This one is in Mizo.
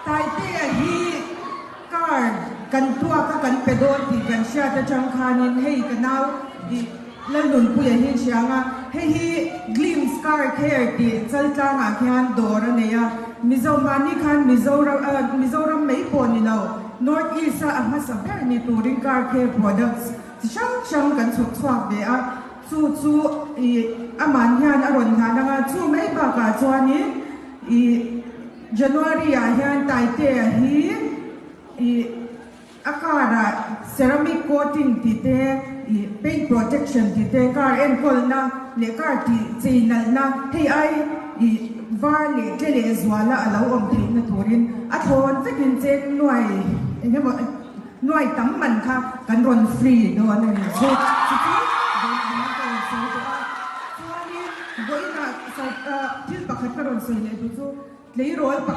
Taitea hi car kan tuak a kan pe dawn tih kan hriat atang khanin hei ka nau ih Lalnunpuia hi hriang a, hei hi Glimpse Car Care tih chaltlangah khian dawr a nei a, Mizo mahni khan Mizoram Mizoram mai pawh ni lo North East a a hmasa ber ni turin car care products chi hrang hrang kan chhawp chhuak ve a, chu chu ih aman hian a rawn hlan ang a, chu mai bakah chuanin ih January ah hian Taitea hi ih a car ah ceramic coating tih te ih paint protection tih te car enkawlna leh car tih chei nalhna hei ai ih var leh tle leh zuala a lo awm theihna turin a thlawn vekin cheng nuai eng emaw nuai tam man kha kan rawn free dawn a ni chu chu chu vawiin ka rawn sawi tawh a chuanin vawiinah thil pakhat ka rawn sawi leh duh chu tleirawl pakhat.